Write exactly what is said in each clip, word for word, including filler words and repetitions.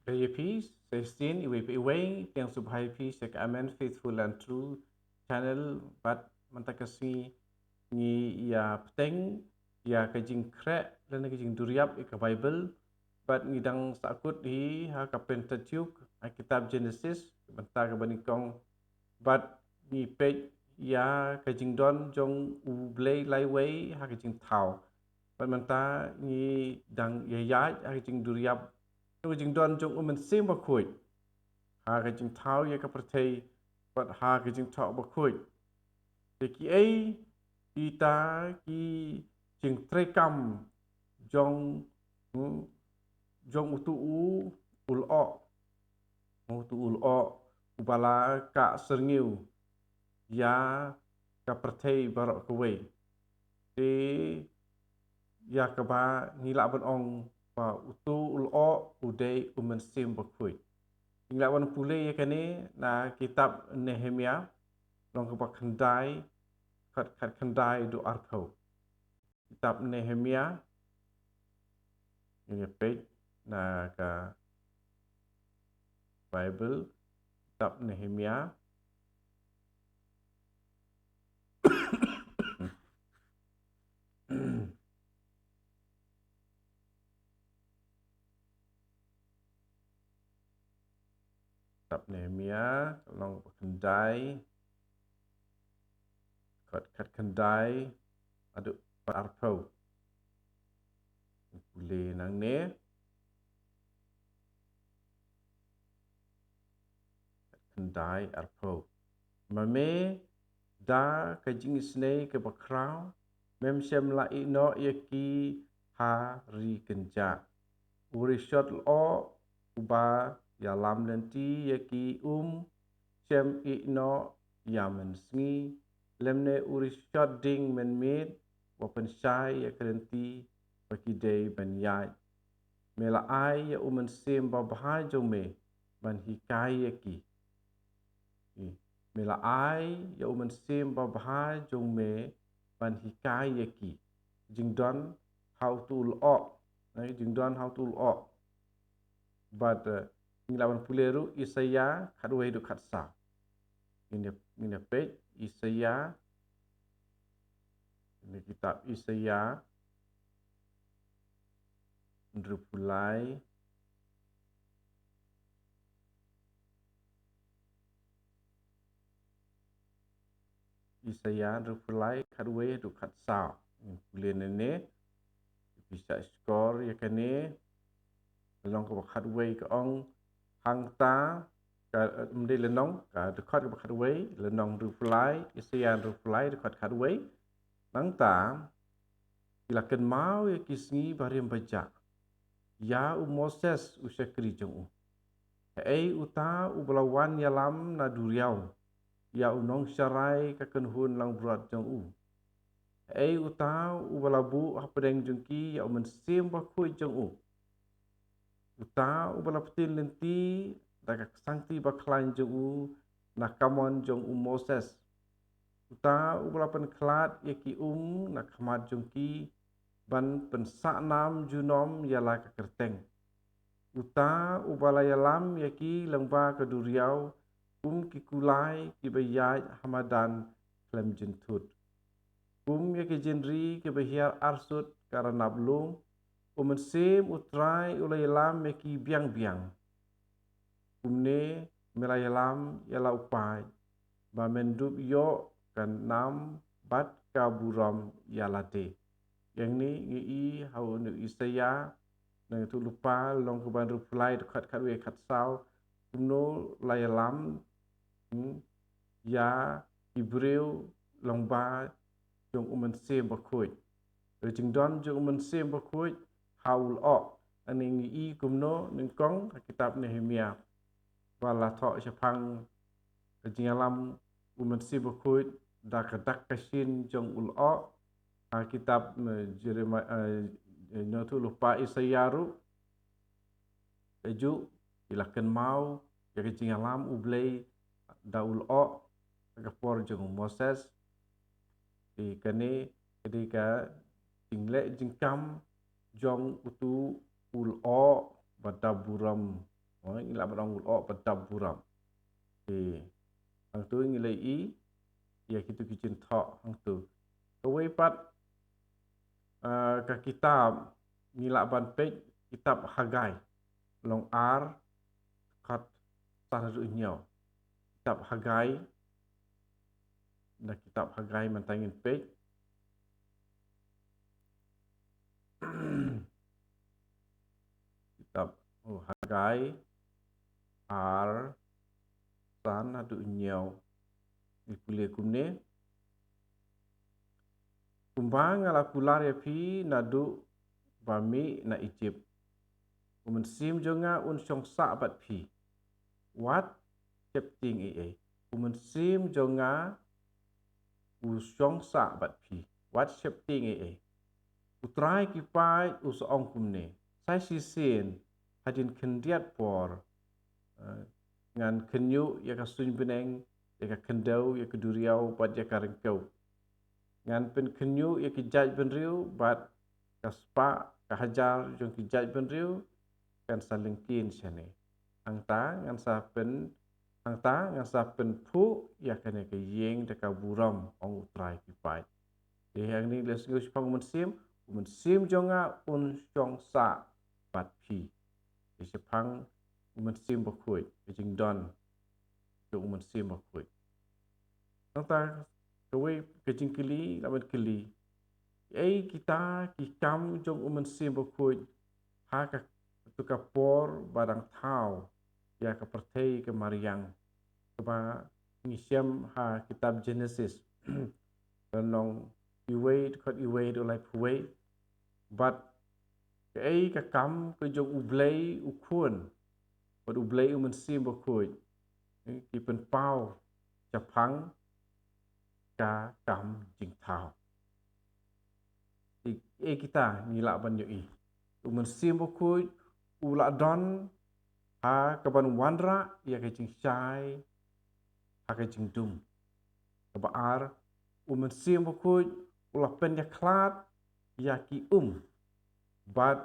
Ka ïa phi, sa shisien, iwei pa iwei, pdiang sngewbha ïa phi sha ka Amen Faithful and True Channel, bad mynta ka sngi ngi ïa bteng ïa ka jingkhreh lane ka jingduriap ïa ka Baibl, bad ngi dang sahkut hi ha ka Pentateuch, ha kitab Genesis, bynta kaba nyngkong, bad ngi peit ïa ka jingdon jong U Blei laiwei ha ka jingthaw. Bad mynta ngi dang ïaid ha ka jingduriap jong ka jingdon jong U Mynsiem Bakhuid ha ka jingthaw ïa ka pyrthei bad ha ka jingthoh bakhuid. Te kiei kita ki jingtreikam jong, hmm, jong utu u, u lyoh, utu u lyoh uba la kah syrngiew ïa ka pyrthei baroh kawei. Te ïa kaba ngi lah ban ong ba utu u lyoh u dei U Mynsiem Bakhuid. Ngi lah ban pule ïa kane na kitab Nehemia, lynnong kaba khyndai, dkhot khatkhyndai haduh arphew. Kitab Nehemia, ngin ïa peit na ka Baibl, kitab Nehemia. Kitab Nehemia, lynnong kaba khyndai, dkhot khatkhyndai haduh arphew. Pule nangne. Khatkhyndai arphew. Ma me, da ka jingisynei kaba khraw, mem shym la ïeh noh ïa ki ha ri kynjah. U rishot lyoh uba ïalam lynti ïa ki um shym ïeh noh ïa mynsngi, lymne u rishot ding mynmiet uba pynshai ïa ki lynti ba ki dei ban ïaid. Me la ai ïa U Mynsiem Babha jong me ban hikai ïa ki. Me la ai ïa U Mynsiem Babha jong me ban hikai ïa ki. Jingdon ha utu u lyoh. Eh, jingdon ha utu u lyoh. Bad, eh, ngi lah ban pule ruh Isaïah khatwei haduh khatsaw. Ngin ïa, ngin ïa peit Isaïah. Ïa kitab Isaïah hynriewphew lai. Isaïah hynriewphew lai, khatwei haduh khatsaw. Ngin pule nangne. Phi sa shkor ïa kane. Lynnong kaba khatwei ka ong, hangta, ka, em, dei lynnong, ka dkhot kaba khatwei, lynnong hynriewphew lai, Isaïah hynriewphew lai, dkhot khatwei. Nangta ki la kynmaw ïa ki sngi ba rim ba jah, ïa u Moses u shakri jong u. Haei uta uba la wan ïalam na duriaw ïa u nongsharai ka kynhun langbrot jong u? Haei uta uba la buh hapdeng jong ki ïa U Mynsiem Bakhuid jong u? Uta uba la pyntin lynti da ka ksangti bakhlaiñ jong u na kamon jong u Moses. Uta uba la pynkhlad ïa ki um na khmat jong ki ban pynsah nam junom ïa la ka kyrteng. Uta uba la ïalam ïa ki lyngba ka duriaw kum ki kulai kiba ïaid ha madan khlem jynthut. Kum ïa ki jingri kiba hiar arsut ka ranab lum, U Mynsiem U Trai u la ïalam ïa ki biang biang. Kumne me la ïalam ïa la u paid ba men dup ïoh ka nam bad ka burom ïa lade. Ïa ngi ngi i ha u Isaïah, na u Nongïathuhlypa lynnong kaba hynriewphew lai, dkhot khatwei khatsaw, kumno la ïalam, hmm, ïa ki briew lyngba jong U Mynsiem Bakhuid. Ka jingdon jong U Mynsiem Bakhuid ha u lyoh. Ani ngi i kumno nyngkong ha kitab Nehemia ba la thoh shaphang ka jingïalam U Mynsiem Bakhuid da ka dak ka shin jong u lyoh. Ha kitab, eh, Jeremiah, eh, Nongïathuhlypa Isaïah ruh, kajuh ki la kynmaw ïa ka jingïalam U Blei da u lyoh ha ka por jong u Moses. Te kane ka dei ka jingleh jingkam jong utu u lyoh ba da burom. Ngi lah ban ong u lyoh ba dap burom. Te hangto ngi la ïohi ïa kitu ki jingthoh hangto. Kawei pat, ah, ka kitab ngi lah ban peit kitab Hagai. Lynnong ar, dkhot san haduh hynñiew. Kitab Hagai, na kitab Hagai mynta ngin peit. Kitab, oh, Hagai ar, san haduh hynñiew. Ngi pule kumne. Kumba nga la kular ïa phi naduh ba mih na Ijipt, U Mynsiem jong nga un shong sah bad phi. Wat sheptieng ei ei. U Mynsiem jong nga u shong sah bad phi. Wat sheptieng ei ei. U Trai ki paid u sa ong kumne. Sa shisien hadien khyndiat por, eh, ngan khynñiuh ïa ka suiñ bneng, ïa ka khyndew, ïa ka duriaw bad ïa ka ryngkew. Ngan pynkhynñiuh ïa ki jaitbynriew bad ka spah ka hajar jong ki jaitbynriew kan sa lyngkien shane. Hangta ngan sa pyn, hangta ngan sa pynphuh ïa kane ka ïing da ka burom, ong U Trai ki paid. Te hangne la sngew shaphang U Mynsiem, U Mynsiem jong nga un shong sah bad phi. Te shaphang U Mynsiem Bakhuid, ka jingdon jong U Mynsiem Bakhuid. Nangta kawei ka jingkylli, la ban kylli. Ei kita ki kam jong U Mynsiem Bakhuid ha ka, katu ka por ba dang thaw ïa ka pyrthei ka mariang. Kaba ngi shem ha kitab Genesis. Lynnong iwei, dkhot iwei haduh laiphew wei. Bad kaei ka kam ka jong U Blei U Khun bad U Blei U Mynsiem Bakhuid, eh, ki pynpaw shaphang ka kam jingthaw. Te ei kita ngi lah ban ïohi. U Mynsiem Bakhuid u la don ha kaban wanrah ïa ka jingshai ha ka jingdum. Kaba ar, U Mynsiem Bakhuid u la pynïakhlad ïa ki um bad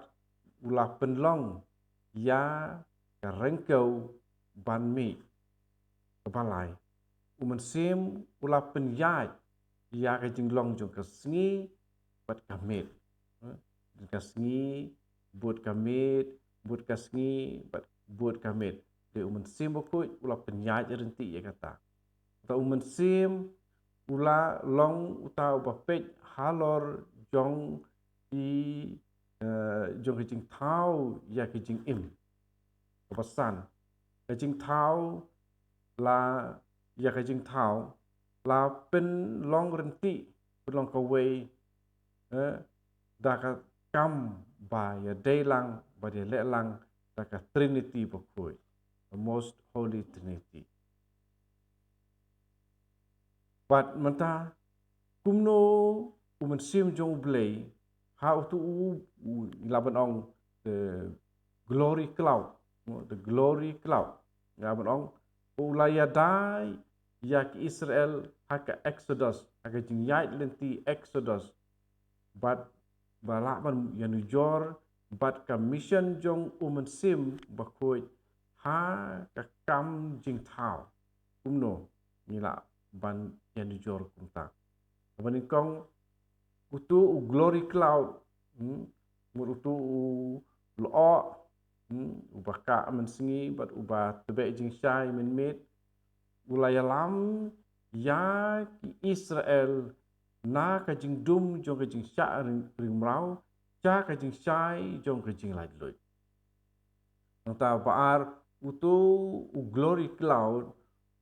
u la pynlong ïa ka ryngkew ban mih. Kaba lai, U Mynsiem u la pynïaid ïa ka jinglong jong ka sngi bad ka miet. Eh, ka sngi bud ka miet, bud ka sngi bad bud ka miet. Te U Mynsiem Bakhuid u la pynïaid ryntih ïa kata. Te U Mynsiem u la long uta uba peit halor jong ki, eh, jong ka jingthaw ïa ka jingim. Kaba san, ka jingthaw la, ïa ka jingthaw la pynlong ryntih, pynlong kawei, eh, da ka kam ba ïadei lang, ba ïaleh lang da ka Trinity Bakhuid, the Most Holy Trinity. Bad mynta kumno U Mynsiem jong U Blei, ha utu u, u, la ban ong the glory cloud, no, the glory cloud, la ban ong, u la ïada ïa ki Israel ha ka Exodus, ha ka jingïaid lynti Exodus. Bad ba lah ban ïanujor bad ka mission jong U Mynsiem Bakhuid ha ka kam jingthaw. Kumno ngi lah ban ïanujor kumta? Kaba nyngkong, utu u glory cloud, hmm, mut utu u lyoh, hmm, uba kah mynsngi bad uba tbeh jingshai mynmiet, u la ïalam ïa ki Israel na ka jingdum jong ka jingshah ring, ring mraw sha ka jingshai jong ka jinglaitluid. Nangta ba ar, utu u glory cloud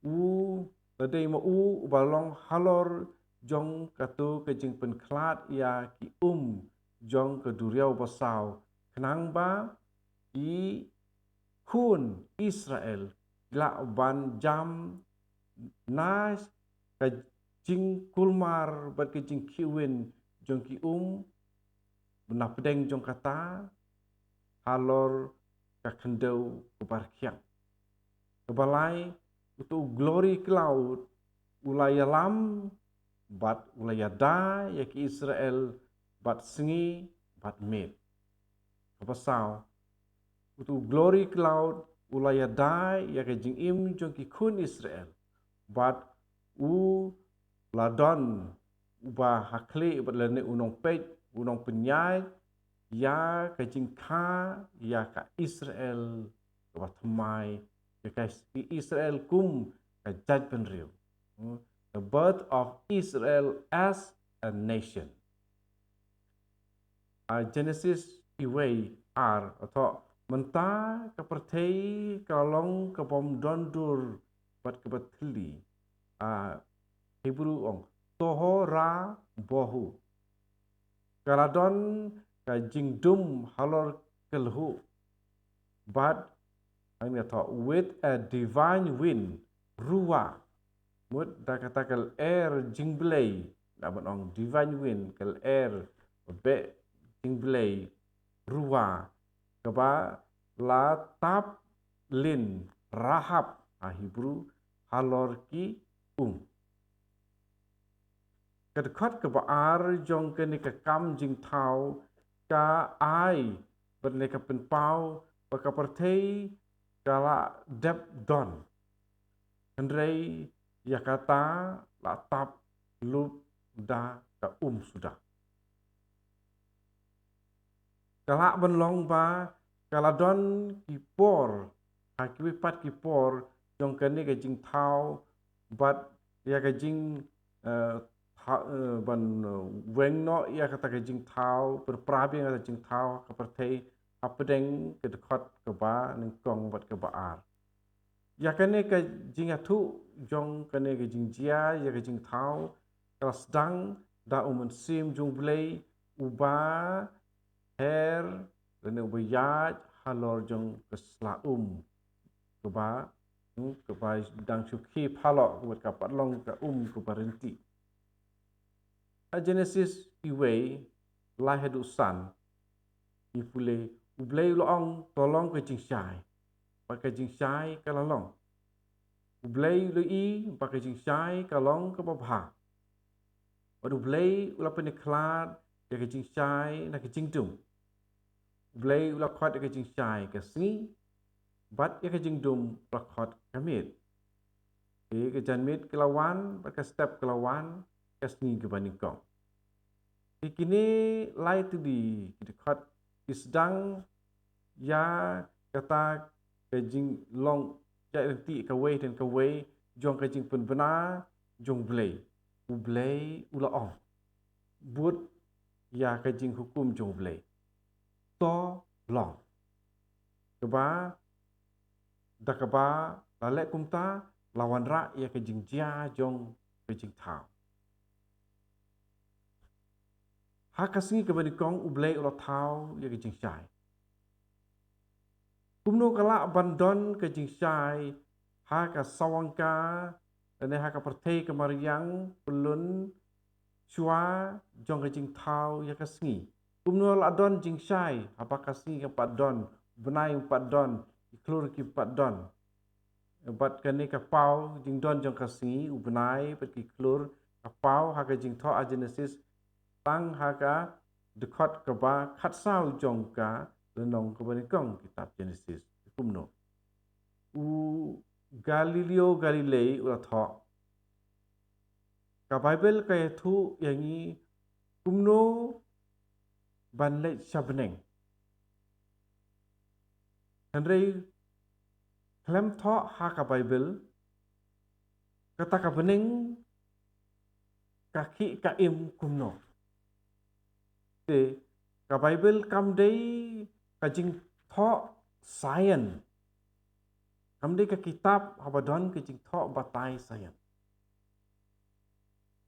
u la dei ma u uba long halor jong katu ka jingpynkhlad ïa ki um jong ka duriaw basaw, khnang ba ki khun Israel ki lah ban jam na ka jingkulmar bad ka jingkhihwin jong ki um, na pdeng jong kata halor ka khyndew kaba rkhiang. Kaba lai, utu u glory cloud u la ïalam bad u la ïada ïa ki Israel bad sngi bad miet. Kaba saw, utu u glory cloud u la ïada ïa ka jingim jong ki khun Israel. Bad u la don uba ha khlieh bad lane u nongpeit, u nongpynïaid ïa ka jingkha ïa ka Israel kaba thymmai, ïa ka Israel kum ka jaitbynriew. Hmm, the birth of Israel as a nation. A Genesis iwei ar, u thoh, mynta ka pyrthei ka la long kabym don dur bad kaba thylli. A Hebru ong, tohu ra bohu. Ka la don ka jingdum halor ka lhuh. Bad, ang ïa thoh, with a divine wind, ruah. Mut da kata ka lyer jingblei, da ban ong divine wind, ka lyer beh jingblei, ruah, kaba la tap lin rahap, ha Hebru, halor ki um. Ka dkhot kaba ar jong kane ka kam jingthaw ka ai bad ne ka pynpaw ba ka pyrthei ka la dep don. Hynrei ïa kata la tap lup da ka um suda. Ka lah ban long ba ka la don ki por, ha kiwei pat ki por jong kane ka jingthaw, bad ïa ka jing, eh, tha-, eh, ban, eh, weng noh ïa kata ka jingthaw, pyrpra biang ïa kata ka jingthaw ka pyrthei, hapdeng ka dkhot kaba nyngkong bad kaba ar. Ïa kane ka jingïathuh jong kane ka jingjia ïa ka jingthaw ka la sdang da u Mynsiem jong U Blei uba her lane uba ïaid halor jong ka sla um kaba, hmm, kaba dang shu khie phalok, kaba ka pat long ka um kaba rynti. Ha Genesis iwei, lai haduh san, ngi pule, U Blei u la ong, to long ka jingshai. Bad ka jingshai ka la long. U Blei u la ïohi ba ka jingshai ka long kaba bha. Bad U Blei u la pynïakhlad ïa ka jingshai na ka jingdum. U Blei u la khot ïa ka jingshai ka sngi, bad ïa ka jingdum u la khot ka miet. Te ka janmiet ka la wan, bad ka step ka la wan, ka sngi kaba nyngkong. Te kine lai tylli ki dkhot ki sdang ïa kata ka jinglong jait rynti kawei hadien kawei jong ka jingpynbna jong U Blei. U Blei u la ong bud ïa ka jinghukum jong U Blei. To long. Kaba, da kaba la leh kumta, la wanrah ïa ka jingjia jong ka jingthaw. Ha ka sngi kaba nyngkong U Blei u la thaw ïa ka jingshai. Kumno ka lah ban don ka jingshai ha ka sawang ka, lane ha ka pyrthei ka mariang pyllun shuwa jong ka jingthaw ïa ka sngi? Kumno la don jingshai haba ka sngi kam pat don, bnai um pat don, ki khlur kim pat don? Bad kane ka paw jingdon jong ka sngi, u bnai bad ki khlur ka paw ha ka jingthoh ha Genesis, tang ha ka dkhot kaba khatsaw jong ka lynnong kaba nyngkong kitab Genesis. Kumno? U Galileo Galilei u la thoh, ka Baibl ka ïathuh ïa ngi kumno ban leit sha bneng. Hynrei khlem thoh ha ka Baibl, kata ka bneng ka khih ka im kumno. Te ka Baibl kam dei ka jingthoh science. Kam dei ka kitab haba don ka jingthoh batai science.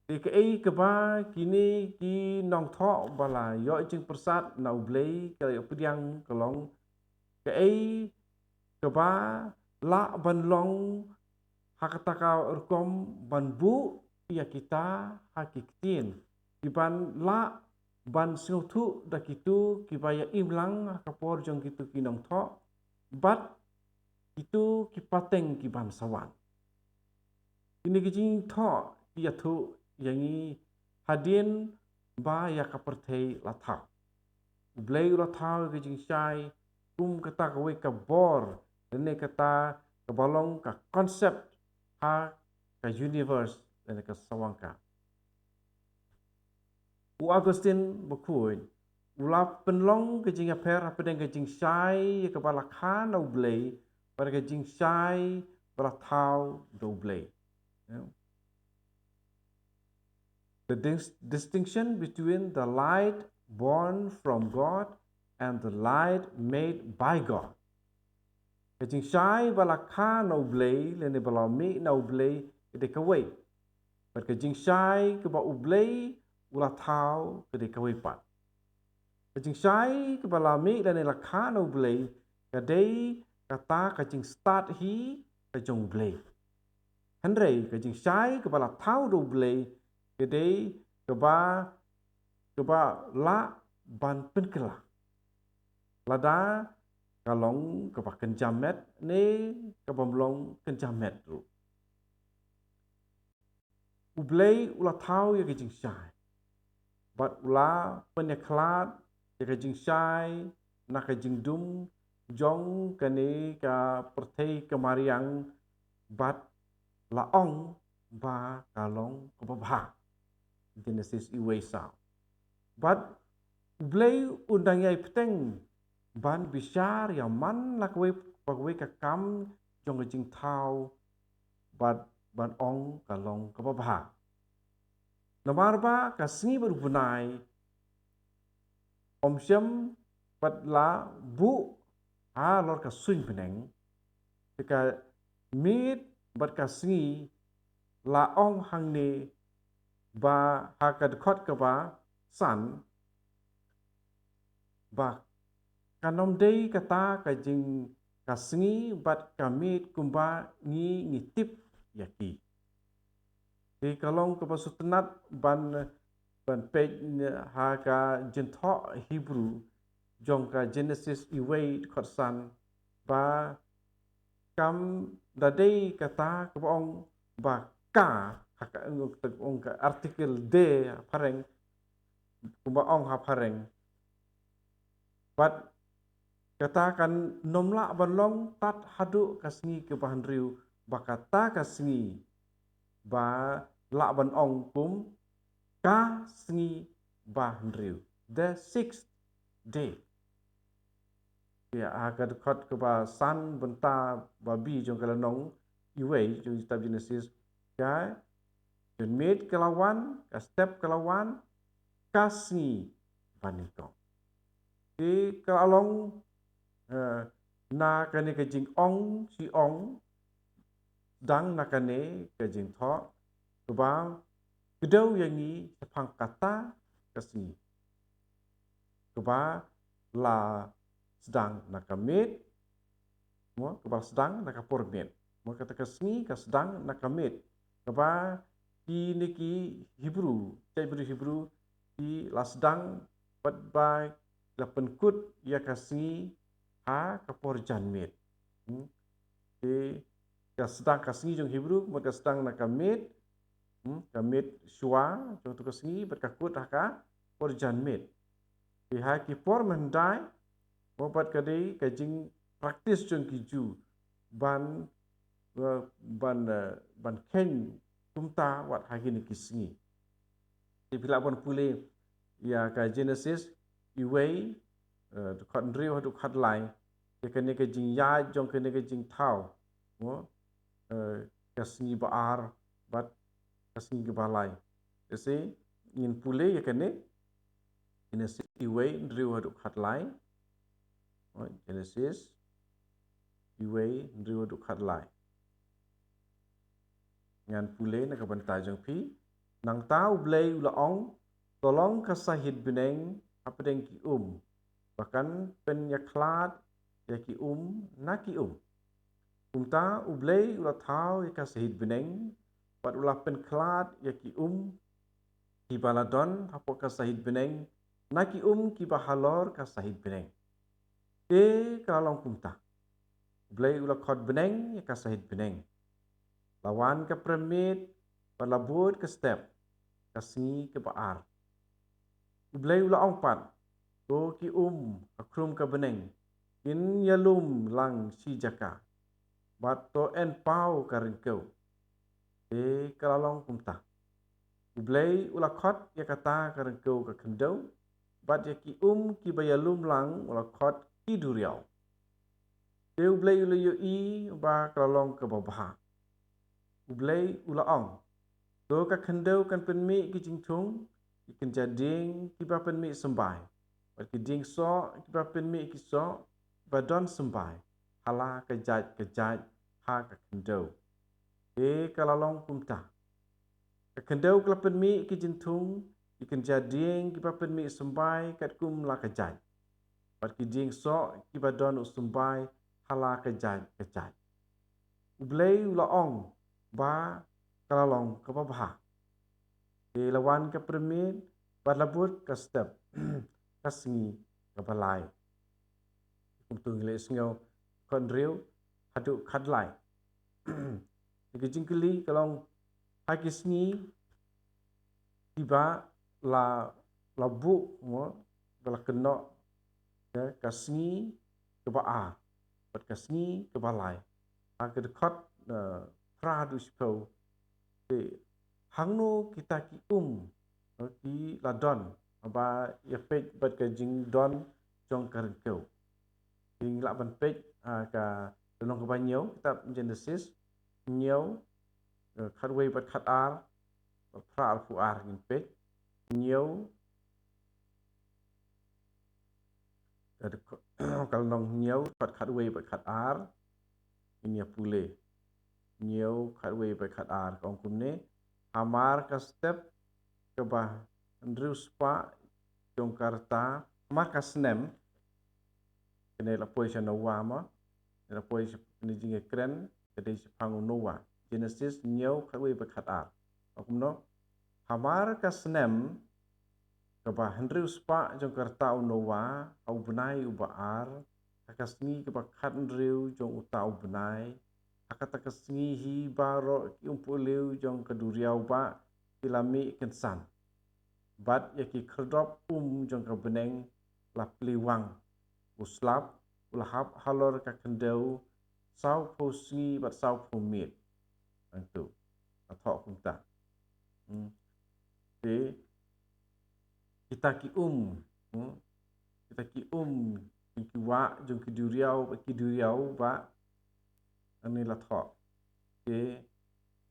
Te kaei kaba kine ki nongthoh ba la ïoh jingpyrsad na U Blei ka la ïoh pdiang ka long, kaei kaba lah ban long ha kata ka rukom ban buh ïa kita ha ki ktien, ki ban lah ban sngewthuh da kito kiba ïa im lang ha ka por jong kito ki nongthoh bad kito ki pateng ki ban sa wan. Kine ki jingthoh ki ïathuh ïa ngi hadien ba ïa ka pyrthei la thaw. U Blei u la thaw ïa ka jingshai kum kata kawei ka bor Lane kata kaba long ka concept ha ka universe lane ka sawang ka. U Augustine bakhuid u la pynlong ka jingïapher hapdeng ka jingshai ïa kaba la kha na U Blei bad ka jingshai ba la thaw da U Blei. The dis- distinction between the light born from God and the light made by God. Ka jingshai ba la kha na U Blei lane ba la mih na U Blei ka dei kawei. Bad ka jingshai kaba U Blei u la thaw ka dei kawei pat. Ka jingshai kaba la mih lane la kha na U Blei ka dei kata ka jingstad hi ka jong U Blei. Hynrei ka jingshai kaba la thaw da U Blei ka dei kaba kaba lah ban pynkylla. Lada ka long kaba kynja met ne kaba ym long kynja met ruh. U Blei u la thaw ïa ka jingshai bad u la pynïakhlad ïa ka jingshai na ka jingdum jong kane ka pyrthei ka mariang bad la ong ba ka long kaba bha. Genesis wei saw. Bad U Blei u dang ïai bteng ban bishar ïa man la kawei pa kawei ka kam jong ka jingthaw bad ban ong ka long kaba bha. Namar ba ka sngi bad u bnai ym shym pat la buh halor ka suiñ bneng, te ka miet bad ka sngi la ong hangne ba ha ka dkhot kaba san ba kan ym dei kata ka jing ka sngi bad ka miet kumba ngi ngi tip ïa ki. Te ka long kaba sngewtynnat ban ban peit ha ka jingthoh Hebru jong ka Genesis wei dkhot san ba kam da dei kata kaba ong ba ka ha ka ong ka article de ha phareng kumba ong ha phareng. Bad kata kan ym lah ban long tad haduh ka sngi kaba hynriew ba kata ka sngi ba lah ban ong kum ka sngi ba hynriew, the sixth day. Ïa ha ka dkhot kaba san bynta ba bi jong ka lynnong wei jong kitab Genesis ka jingmut ka la wan, ka step ka la wan, ka sngi ba nyngkong. Te ka la long eh, na kane ka jingong shi ong dang na kane ka jingthoh kaba kdew ïa ngi shaphang kata ka sngi kaba la sdang na ka miet, mo kaba la sdang na ka por miet, mo kata ka sngi ka sdang na ka miet kaba kine ki Hebru, ki Hebru, Hebru ki la sdang bad ba la pynkut ïa ka sngi ha ka por janmiet. Hmm. Te ka sdang ka sngi jong Hebru, bad ka sdang na ka miet, hmm, ka miet shuwa jong tu ka sngi, bad ka kut ha ka por janmiet. Te ha ki por mynhyndai, mo bad ka dei ka jingpractice jong ki Jiw ban, eh, ban, eh, ban kheiñ kumta wat ha kine ki sngi. Te phi lah ban pule ïa ka Genesis wei, eh, dkhot hynriew haduh dkhot lai. Ïa kane ka jingïaid jong kane ka jingthaw, mo, eh, ka sngi ba ar bad ka sngi ba lai. Te shi ngin pule ïa kane Genesis wei hynriew haduh dkhot lai. Mo, Genesis wei hynriew haduh dkhot lai. Ngan pule na ka bynta jong phi. Nangta U Blei u la ong, to long ka sahit bneng hapdeng ki um, ba kan pynïakhlad ïa ki um na ki um. Kumta U Blei u la thaw ïa ka sahit bneng, bad u la pynkhlad ïa ki um kiba la don hapoh ka sahit bneng na ki um kiba halor ka sahit bneng. Te ka la long kumta. U Blei u la khot bneng ïa ka sahit bneng. La wan ka prem miet, bad la bud ka step, ka sngi kaba ar. U Blei u la ong pat, to ki um ha khrum ka bneng, kin ïalum lang shi jaka, bad to en paw ka ryngkew. Te ka la long kumta. U Blei u la khot ïa kata ka ryngkew ka khyndew, bad ïa ki um kiba ïalum lang u la khot ki duriaw. Te U Blei u la ïohi ba ka la long kaba bha. U Blei u la ong, to ka khyndew kan pynmih ki jingthung, ki kynja dieng kiba pynmih symbai, bad ki dieng soh kiba pynmih ki soh, ba don symbai ha la ka jait ka jait ha ka khyndew. Te ka la long kumta. Ka khyndew ka la pynmih ki jingthung, ki kynja dieng kiba pynmih symbai katkum la ka jait, bad ki dieng soh kiba don u symbai ha la ka jait ka jait. U Blei u la ong ba ka la long kaba bha. Te la wan ka pyrmit bad la bud ka step, ka sngi kaba lai. Kumta ngi leh sngew khynriew haduh khatlai. Ki jingkylli ka long, ha ki sngi kiba la, la buh, mo, ba la kynnoh, ya, ka sngi kaba ar bad ka sngi kaba lai, ha ka dkhot, eh, phra haduh shiphew. Te hangno kita ki um, eh, ki la don, ba ïa peit bad ka jingdon jong ka ryngkew. Te ngi lah ban peit, ah, ka lynnong kaba hynñiew, kitab Genesis hynñiew, eh, khatwei bad khatar, phra arphew ar ngin peit. Hynñiew, ka dkhot, ka lynnong hynñiew, khat, khatwei bad khatar, ngin ïa pule. Hynñiew, khatwei bad khatar, ka ong kumne: Hamar ka step kaba hynriew spah jong ka rta, hamar ka snem, kane la poi sha Noah mo, kane la poi sha, kane jingkren ka dei shaphang u Noah. Genesis hynñiew, khatwei bad khatar. Ka ong kumno: Hamar ka snem kaba hynriew spah jong ka rta u Noah, ha u bnai uba ar, ha ka sngi kaba khathynriew jong uta u bnai, ha kata ka sngi hi baroh ki umpohliew jong ka duriaw bah ki la mih kynsan, bad ïa ki khyrdop um jong ka bneng la plie wang. U slap u la hap halor ka khyndew sawphew sngi bad sawphew miet. Nangtu, la thoh kumta. Hmm. Te kita ki um, hmm, kita ki um jong ki wah, jong ki duriaw, ki duriaw bah, hangne la thoh. Te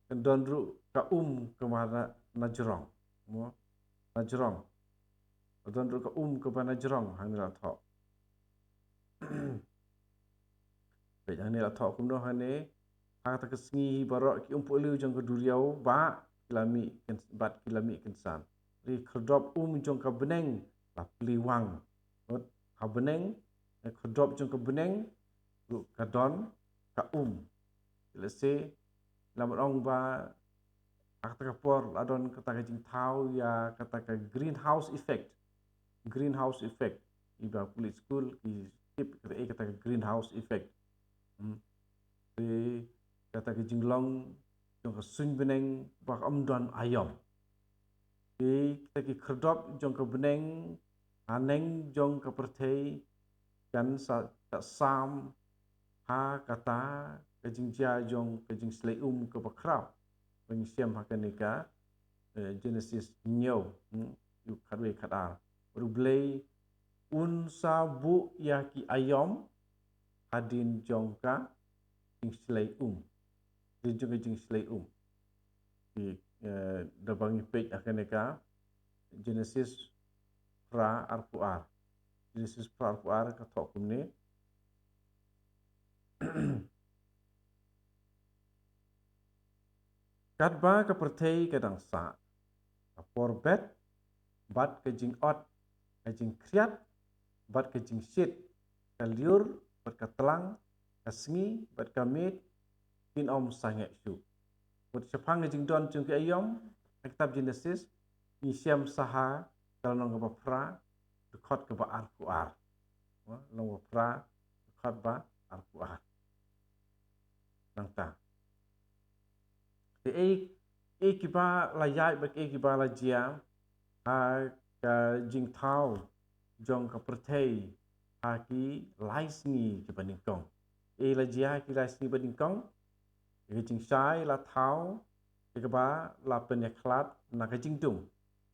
kan don ruh ka um kaba na, na jrong, mo, na jrong. Kan don ruh ka um kaba na jrong, hangne la thoh. Peit hangne la thoh kumno hangne: Ha kata ka sngi hi baroh ki umpohliew jong ka duriaw bah ki la mih kyn-, bad ki la mih kynsan. Ri khyrdop um jong ka bneng la plie wang. Ot, ha bneng, eh, khyrdop jong ka bneng ruh ka don ka um. Let's say, la mut ong ba ha kata ka por la don kata ka jingthaw ïa kata ka greenhouse effect. Greenhouse effect. Iba pule skul ki tip kata, eh, kata ka greenhouse effect. Hmm. Te kata ka jinglong jong ka suiñ bneng ba kam don aïom. Te kita ki khyrdop jong ka bneng haneng jong ka pyrthei kan sa, sa sam ha kata ka jingjia jong ka jingshlei um kaba khraw. Ba ngi shem ha kane ka, eh, Genesis hynñiew, hmm, ïa u khatwei khatar. Bad U Blei un sa buh ïa ki aïom hadien jong ka jingshlei um. Hadien jong ka jingshlei um. Ki, eh, da ba ngi peit ha kane ka Genesis phra arphew ar. Genesis phra arphew ar ka thoh kumne: Katba ka pyrthei ka dang sah, ka por bet, bad ka jingot, ka jingkhriat, bad ka jingshit, ka lyiur, bad ka tlang, ka sngi, bad ka miet, kin ym sangeh shuh. Bad shaphang ka jingdon jong ki aïom ha kitab Genesis, ngi shem sa ha ka lynnong kaba phra, dkhot kaba arphew ar. Mo, lynnong kaba phra, dkhot ba arphew ar. Nangta. Te ei, ei kiba la ïaid bad ei kiba la jia ha ka jingthaw jong ka pyrthei ha ki lai sngi kiba nyngkong. Ei la jia ha ki lai sngi ba nyngkong? Ïa ka jingshai la thaw ïa kaba la pynïakhlad na ka jingdum.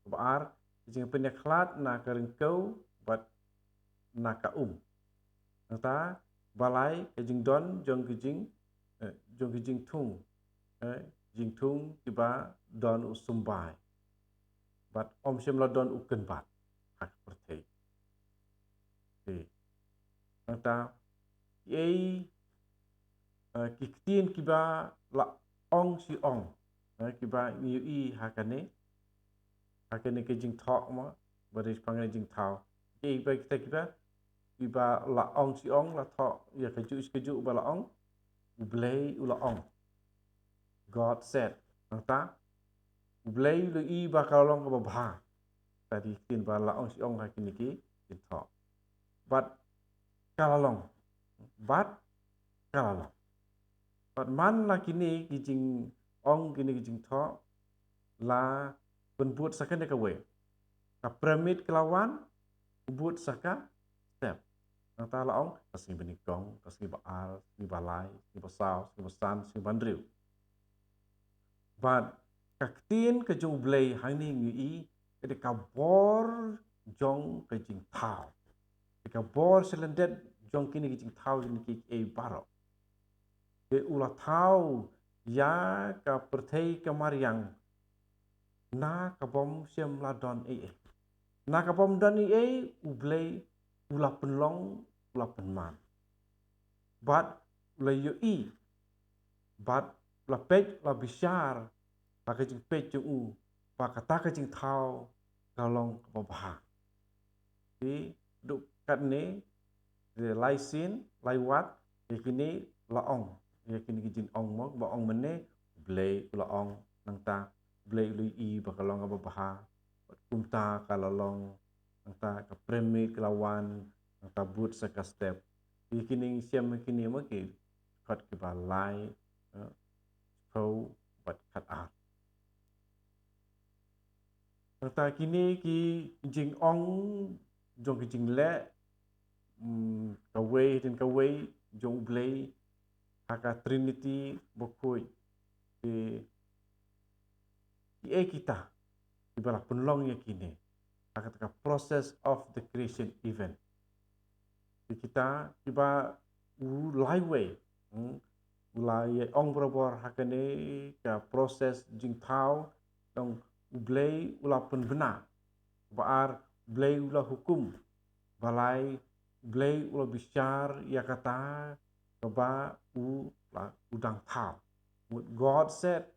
Kaba ar, ka jingpynïakhlad na ka ryngkew bad na ka um. Nangta ba lai, ka jingdon jong ka jing, eh, jong ka jingthung, eh, jingthung kiba don u symbai. Bad ym shym la don u kynbat ha ka pyrthei. Te nangta, ei, eh, ki ktien kiba la ong shi ong, eh, kiba ngi ïohi ha kane, ha kane ka jingthoh mo, ba dei shaphang ka jingthaw. Ei ba kita kiba, kiba la ong shi ong, la thoh ïa kajuh shi kajuh ba la ong, U Blei u la ong. God said. Nangta U Blei u la ïohi ba ka la long kaba bha. Te dei ki ktien ba la ong shi ong ha kine ki jingthoh. Bad ka la long. Bad ka la long. Bad man la kine ki jingong, kine ki jingthoh la pynbud sa kane kawei. Ka pyramid ka la wan, u bud sa ka step. Nangta la ong, ka sngi ba nyngkong, ka sngi ba ar, sngi ba lai, sngi ba saw, sngi ba san, sngi ba hynriew. Bad ka ktien ka jong U Blei hangne ngi ïohi, ka dei ka bor jong ka jingthaw. Ka dei ka bor sha lyndet jong kine ki jingthaw, kine kiei baroh. Te u la thaw ïa ka pyrthei ka mariang na ka bym shym la don ei ei. Na ka bym don ei ei, U Blei u la pynlong, u la pynman. Bad u la ïohi, bad u la peit, u la bishar ha ka jingpeit jong u ba kata ka jingthaw ka long kaba bha. Te duk katne, te lai sien, lai wat, ïa kine la ong, ïa kine ki jingong mo, ba ong mynne, U Blei u la ong. Nangta U Blei u la ïohi ba ka long kaba bha. Bad kumta ka la long. Nangta ka pyramid ka la wan, nangta bud sa ka step. Ïa kine ngi shem kine mo ki dkhot kiba lai, eh, shiphew bad khatar. Nangta kine ki jingong jong ki jingleh, mm, kawei hadien kawei jong U Blei ha ka Trinity bakhuid. Te kiei kita kiba la pynlong ïa kine ha kata ka process of the creation event. Te kita kiba u laiwei, hmm, u la ïa ong barabor ha kane ka process jingthaw, dang U Blei u la pynbna. Ba ar, U Blei u la hukum. Ba lai, U Blei u la bishar ïa kata kaba u la, u dang thaw. What God said,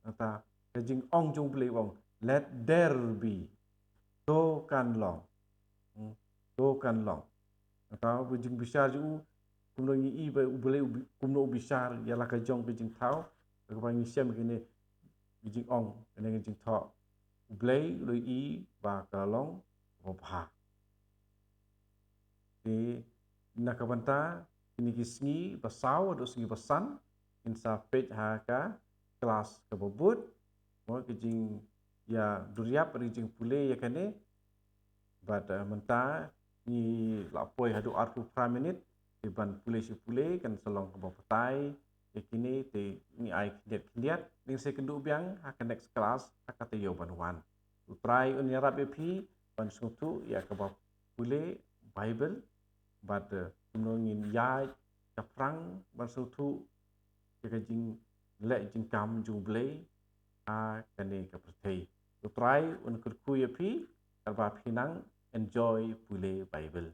kata ka jingong jong U Blei u ong, "Let there be." To kan long. Hmm, to kan long. Kata ba jingbishar jong u, kumno ngi i ba U Blei u bi-, kumno u bishar ïa la ka jong ka jingthaw, kaba ngi shem kine ki jingong, kine ki jingthoh. U Blei u la ïohi ba ka la long kaba bha. Te na ka bynta kine ki sngi ba saw haduh sngi ba san, ngin sa peit ha ka klas kaba bud, mo, ki jingïaduriap, ki jingpule ïa kane. Bad, eh, mynta ngi la poi haduh arphew phra minit, te ban pule shi pule kan sa long kaba batai ïa kine, te ngi ai khyndiat khyndiat, ngin sa ïakynduh biang ha ka next class ha ka taïew ban wan. U Trai un ïarap ïa phi ban sngewthuh ïa kaba pule Bible, bad, eh, kumno ngin ïaid shaphrang ban sngewthuh ïa ka jingleh jingkam jong U Blei ha kane ka pyrthei. U Trai un kyrkhu ïa phi, katba phi nang enjoy pule Bible.